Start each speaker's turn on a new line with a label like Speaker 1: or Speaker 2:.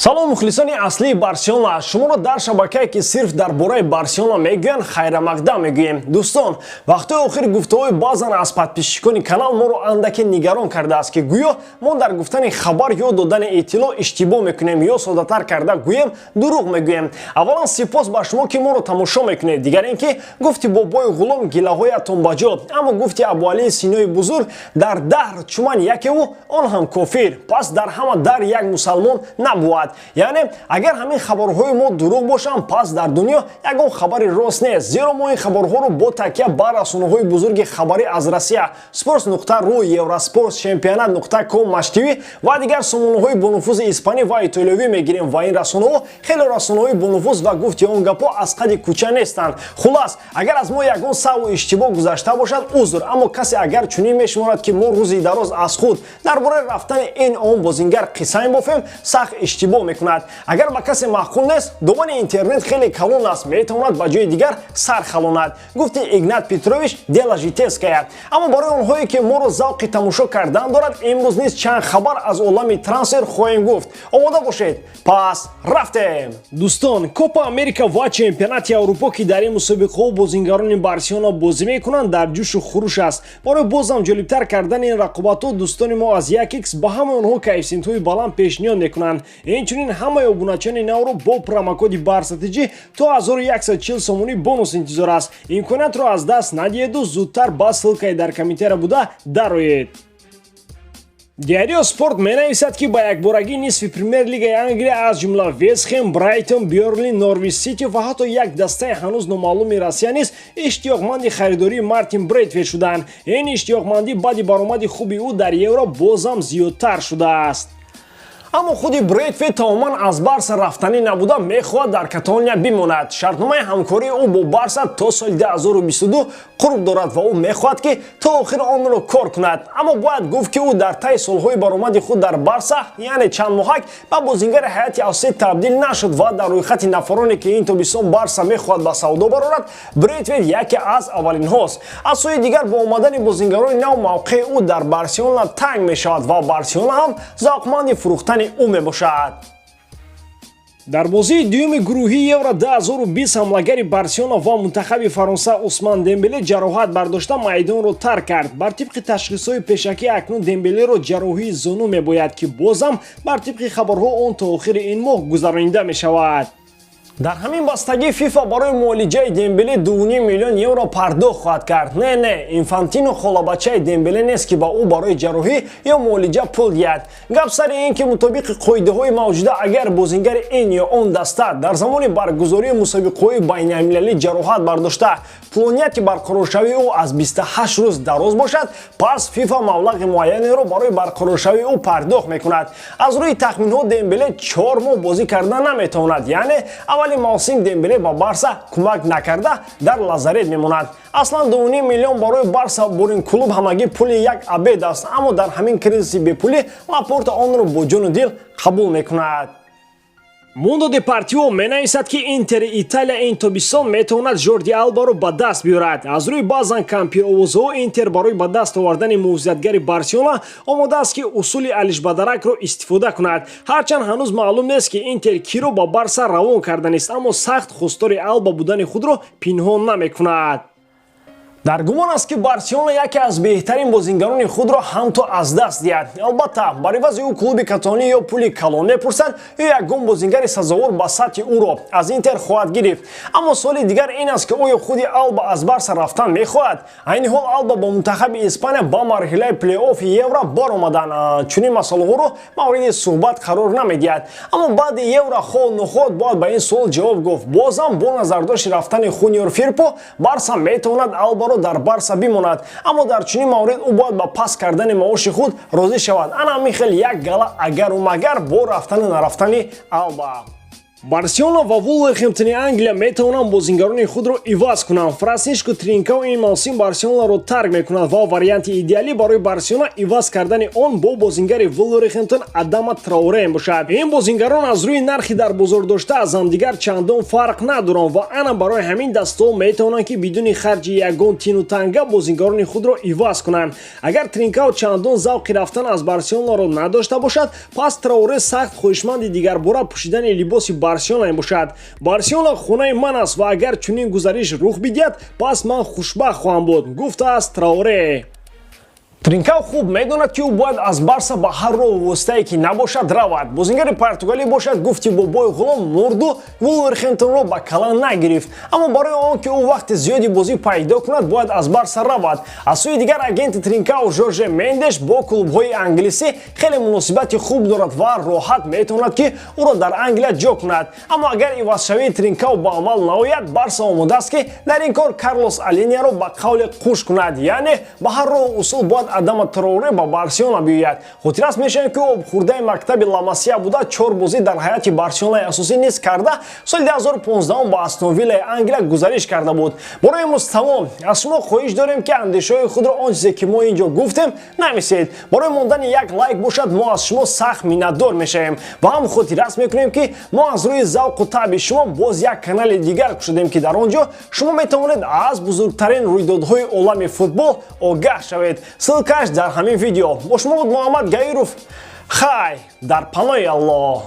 Speaker 1: Салом, мухлисони аслии Барселона! Шуморо дар шабакае, ки сирф дар бораи Барселона мегӯянд, хайрамақдам мегӯем. Дӯстон, вақтҳои охир гуфтаҳои баъзан аз подписчикони канал моро андаке нигарон кардааст, ки гӯё мо дар гуфтани хабар ё додани иттилоъ иштибоҳ мекунем ё, соддатар карда гӯем, дурӯғ мегӯем. Аввалан, сипос ба шумо, ки моро тамошо мекунед. Дигар ин ки, гуфти бобои ғулом, гилаҳоятон ба ҷо, аммо гуфти Абуалии Синои бузург: «Дар даҳр чуман якеву он ҳам кофир, пас дар ҳама дар як мусалмон набувад». Яъне, агар ҳамин хабарҳои мо дурӯғ бошанд, пас дар дунё ягон хабари рост нест, зеро мо ин хабарҳоро бо такя ба расонаҳои бузурги хабарӣ аз Россия, Спортс.ру, Евроспорт, Чемпионат.ком, Матч ТВ ва дигар сомонаҳои бонуфузи испанӣ ва итолиёвӣ мегирем. Ва ин расонаҳо хеле расонаҳои бонуфуз ва, гуфти он гапҳо, аз қади кӯча нестанд. Хулас, агар аз мо ягон саҳву иштибоҳ гузашта бошад, узр. Аммо касе агар чунин мешуморад, ки мо рӯзи дароз аз худ дар бораи рафтани ин он бозингар қисса мебофем, сахт иштибоҳ мекунад. Агар ба касе маъқул нест, домани интернет хеле калон аст, метавонад ба ҷои дигар сар халонад. Гуфти Игнат Петрович: «Дело житейское». Аммо барои онҳое, ки моро завқи тамошо кардан дорад, имрӯз низ чанд хабар аз олами трансфер хоҳем гуфт. Омода бошед, пас рафтем. Дӯстон, Копа Америка ва Чемпионати Аврупо, ки дар ин мусобиқаҳо бозингарони Барселона бозӣ мекунанд, дар ҷӯшу хуруш аст. Барои бозам ҷолибтар кардани ин рақобатҳо дӯстони мо аз 1x ба ҳамаи онҳо коэффисиентҳои баланд пешниҳод мекунанд. Инчунин ҳамаи обуначиёни навро бо промокоди БАРСАТЖ то 1140 сомонӣ бонус интизор аст. Имкониятро аз даст надиҳеду зудтар ба ссылкаи дар комментария буда дароед. Диарио Спорт менависад, ки ба якборагӣ нисфи Премер-лигаи Англия, аз ҷумла Вестхем, Брайтон, Бёрнли, Норвич Сити ва ҳатто як дастаи ҳанӯз номаълуми Россия низ иштиёқманди харидории Мартин Брейтвейт шуданд. Ин иштиёқмандӣ баъди баромади хуби ӯ дар Евро бозам зиёдтар шудааст. Аммо худи Брейтвейт тамоман аз Барса рафтанӣ набуда, мехоҳад дар Каталония бимонад. Шартномаи ҳамкории ӯ бо Барса то соли 2022 қурб дорад ва ӯ мехоҳад, ки то охир онро кор кунад. Аммо бояд гуфт, ки ӯ дар таи солҳои баромади худ дар Барса, яъне чанд моҳак, ба бозингари ҳайати асосӣ табдил нашуд ва дар рӯйхати нафароне, ки ин тобистон Барса мехоҳад ба савдо барорад, Брейтвейт яке аз аввалинҳост. Аз сӯи дигар, бо омадани бозингарони нав мавқеи ӯ дар Барселона танг мешавад ва Барселона ҳам завқманди фурӯхтани ӯ мебошад. Дар бозии дуюми гурӯҳии Евро 2020 ҳамлагари Барселона ва мунтахаби Фаронса Усман Дембеле ҷароҳат бардошта, майдонро тарк кард. Бар тибқи ташхисҳои пешакӣ, акнун Дембелеро ҷарроҳии зону мебояд, ки бозам бар тибқи хабарҳо он то охири ин моҳ гузаронида мешавад. Дар ҳамин бастагӣ ФИФА барои муолиҷаи Дембеле 2,5 миллион евро пардохт хоҳад кард. Не, не, Инфантино холабачаи Дембеле нест, ки ба ӯ барои ҷарроҳӣ ё муолиҷа пул диҳад. Гап сари ин ки, мутобиқи қоидаҳои мавҷуда, агар бозингари ин ё он даста дар замони баргузории мусобиқаҳои байналмилалӣ ҷароҳат бардошта, тӯлонияти барқароршавии ӯ аз 28 рӯз дароз бошад, пас ФИФА маблағи муайянеро барои барқароршавии ӯ пардохт мекунад. Аз рӯи тахминҳо, Дембеле 4 моҳ бозӣ карда наметавонад, яъне аввали мавсим Дембеле ба Барса кӯмак накарда, дар лазарет мемонад. Аслан 2,5 миллион барои Барса бурин клуб ҳамагӣ пули як обед аст, аммо дар ҳамин кризиси бепулӣ Лапорта онро бо ҷону дил қабул мекунад. Мундо Депортиво менависад, ки Интери Италия ин тобистон метавонад Жорди Албаро ба даст биёрад. Аз рӯи баъзан кампировозҳо, Интер барои ба даст овардани муҳофизатгари Барселона омода аст, ки усули алишбадаракро истифода кунад. Ҳарчанд ҳанӯз маълум нест, ки Интер киро ба Барса равон карданист, аммо сахт хостори Алба будани худро пинҳон намекунад. Дар гумон аст, ки Барселона яке аз беҳтарин бозингарони худро ҳамто аз даст диҳад. Албатта, бар ивази ӯ клуби каталонӣ ё пули калон мепурсад, ё ягон бозингари сазовор ба сатҳи ӯро аз Интер хоҳад гирифт. Аммо суоли дигар ин аст, ки оё худи Алба аз Барса рафтан мехоҳад? Айни ҳол Алба бо мунтахаби Испания ба марҳилаи плей-оффи Евро баромаданд, чунин масъалаҳоро мавриди суҳбат қарор намедиҳад. Аммо баъди Евро хоҳ нохоҳ бояд ба ин суол ҷавоб гуфт. Бозам бо назардошти рафтани Хуниор Фирпо, Барса метавонад Албаро дар Барса бимонад, аммо дар чунин маврид ӯ бояд ба паст кардани маоши худ розӣ шавад. Ана ҳамин хел як гала агару магар бо рафтану нарафтани Алба. Барселона ва Вулверхемптони Англия метавонанд бозингарони худро иваз кунанд. Франсишко Тринкао ин мавсим Барселонаро тарк мекунад ва варианти идеалӣ барои Барселона иваз кардани он бо бозингари Вулверхемптон Адама Траоре мебошад. Ин бозингарон аз рӯи нархи дар бозор дошта аз ҳамдигар чандон фарқ надоранд ва ана барои ҳамин дастаҳо метавонанд, ки бидуни харҷи ягон тину танга бозингарони худро иваз кунанд. Агар Тринкао чандон завқи рафтан аз Барселонаро надошта бошад, пас Траоре сахт хоҳишманди дигарбора пӯшидани либоси Барселона мебошад. «Барселона хонаи ман аст ва агар чунин гузариш рух бидиҳад, пас ман хушбахт хоҳам буд», гуфтааст Траоре. Тринкао хуб медонад, ки ӯ бояд аз Барса ба ҳар роҳу воситае ки набошад равад. Бозингари португалӣ бошад, гуфти бобои ғулом мурду Вулверхемптонро ба калан нагирифт, аммо барои он ки ӯ вақти зиёди бозӣ пайдо кунад, бояд аз Барса равад. Аз сӯи дигар, агенти Тринкао Жорже Мендеш бо клубҳои англисӣ хеле муносибати хуб дорад ва роҳат метавонад, ки ӯро дар Англия ҷо кунад. Аммо агар ивазшавии Тринкао ба амал наояд, Барса омодааст, ки дар ин кор Карлос Алинияро ба қавле қуш кунад, яъне ба ҳар роҳу усул бояд Адама Траоре ба Барселона биёяд. Хотиррас мешавем, ки ӯ обхӯрдаи мактаби Ламасия буда, чор бозӣ дар ҳайати Барселонаи асосӣ низ карда, соли 2015 ба Астон Виллаи Англия гузариш карда буд. Барои имрӯз тамом. Аз шумо хоҳиш дорем, ки андешаҳои худро, он чизе ки мо ин ҷо гуфтем, нависед. Барои мондани як лайк бошад, мо аз шумо сахт миннатдор мешавем ва ҳам хотиррас мекунем, ки мо аз рӯи завқу таъби шумо боз як канали дигар кушодем, ки дар он ҷо шумо метавонед аз бузургтарин рӯйдодҳои олами футбол огаҳ шавед. Ссылка ш дар ҳамин видео. Бо шумо буд Муҳаммад Гаиров. Хай, дар панои Аллоҳ.